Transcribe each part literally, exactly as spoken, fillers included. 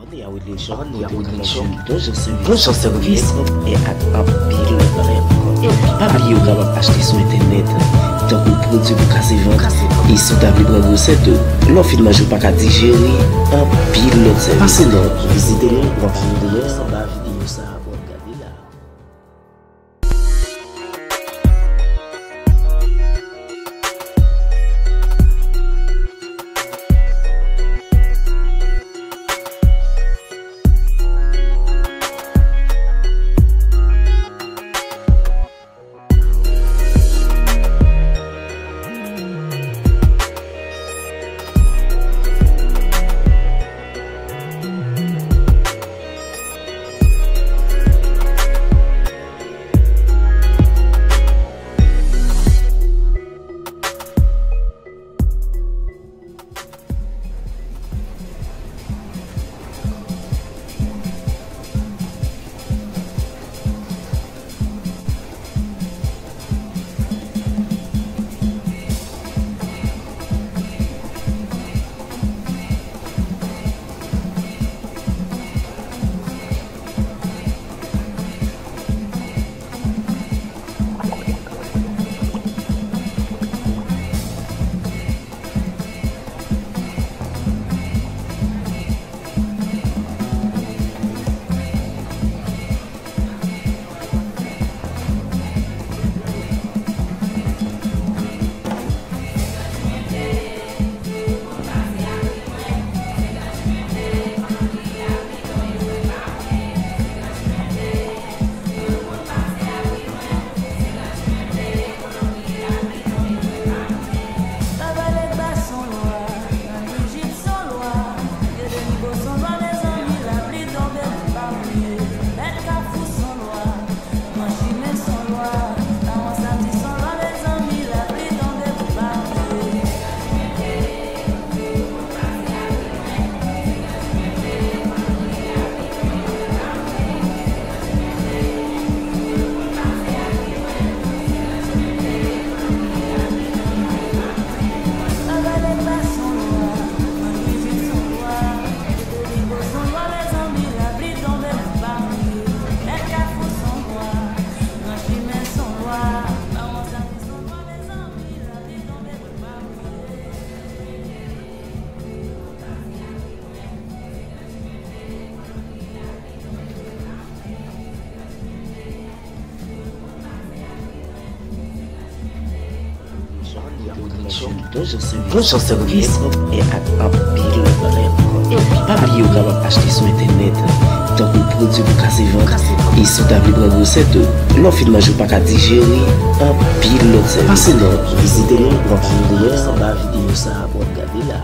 Bon jan sèvis e ak anpil lòt bagay ankò. Epi pa bliye ou kapab achte sou entènèt, tankou pwodui pou kase vant, e si w ta vle pran gwosè tou, lè w fin manje ou pa ka dijere, anpil lòt sèvis ankò. Pase nan, vizite nou, w ap jwenn li anba videyo sa a w ap gade la. Bon jan sèvis e ak anpil lòt bagay ankò. Epi pa bliye ou kapab achte sou entènèt, tankou pwodui pou kase vant, e si w ta vle pran gwosè tou, lè w fin manje ou pa ka dijere, anpil lòt sèvis. Pase nan, vizite nou, w ap jwenn li anba videyo sa a w ap gade la.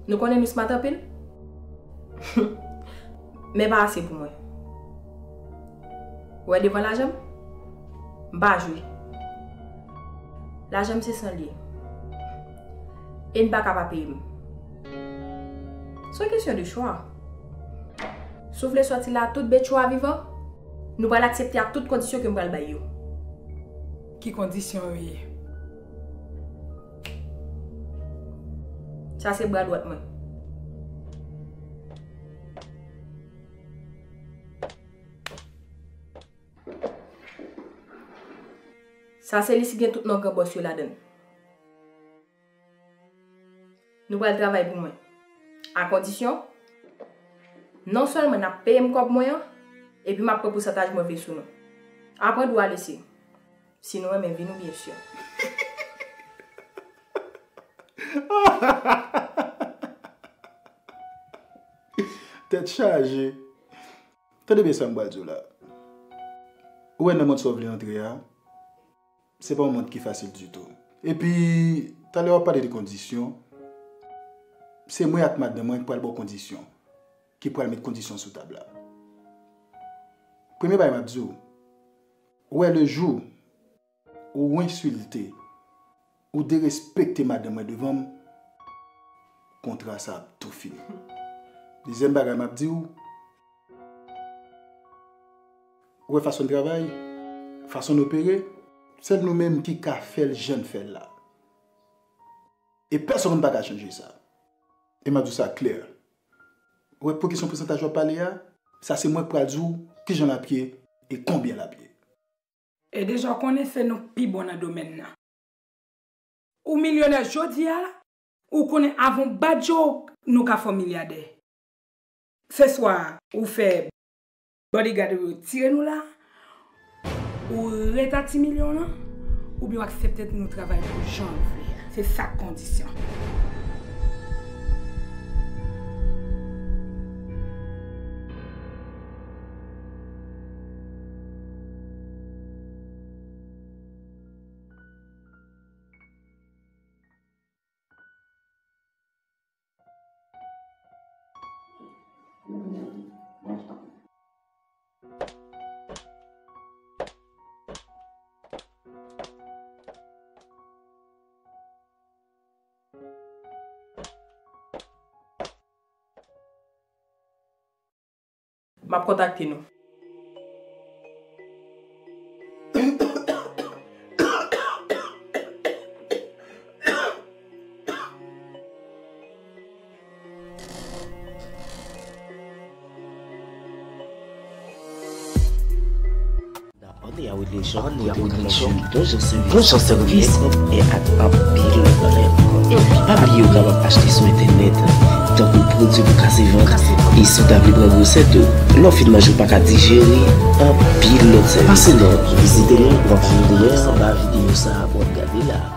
Nou konnen nou smart anpil, men pa ase pou mwen. Ou wè devan lajan m, m pa jwe. Lajan m se san l ye. E n pa ka pa peye m. Se yon kesyon de chwa. Si w vle sòti la tout bèt yo a vivan, nou pral aksepte ak tout kondisyon ke m pral bay yo. Ki kondisyon yo ye? Sa se bra dwat mwen. Sa se lis ki gen tout non gran bòs yo ladan l. Nou pral travay pou mwen. A kondisyon, non sèlman n ap peye m kòb mwen an, epi m ap pran pousantaj mwen vle sou nou. Aprann dwa lese. Si nou renmen vi nou, byen si. Tèt chaje. Tande byen sa m pral di w la. Ou wè nan mond sa w vle antre a, se pa yon mond ki fasil ditou. Epi, talè w ap pale de kondisyon, se mwen ak madanm mwen ki pral ba w kondisyon, ki pral met kondisyon sou tab la. Premye bagay m ap di w, ou wè le jou ou ensilte, ou derespekte madanm mwen devan m, kontra sa ap tou fini. Dezyèm bagay m ap di w, ou wè fason n travay, fason n opere, sèl nou menm ki ka fè l jan n fè l la. E pèsonn pa ka chanje sa. E m ap di w sa klè. Ou wè pou kesyon pousantaj w ap pale a, sa se mwen k pral di w kijan l ap ye e konbyen l ap ye. E deja w konnen se nou k pi bon nan domèn nan. Ou milyonè jodi a la, ou konnen avan w bat je w, nou ka fè w milyadè. Se swa ou fè bodyguard ou yo tire nou la, ou ret ak ti milyon w lan, oubyen w aksepte nou travay pou jan w vle a. Se sa k kondisyon. M ap kontakte nou. Only a religion, kote w ka jwenn bon jan sèvis, bon jan sèvis, e ak anpil lòt bagay ankò. Epi pa bliye ou kapab achte sou entènèt, tankou pwodui pou kase vant, e si w ta vle pran gwosè tou, lè w fin manje ou pa ka dijere, anpil lòt sèvis. Pase nan vizite nou nan paj nou anba videyo sa a pou w ap gade la.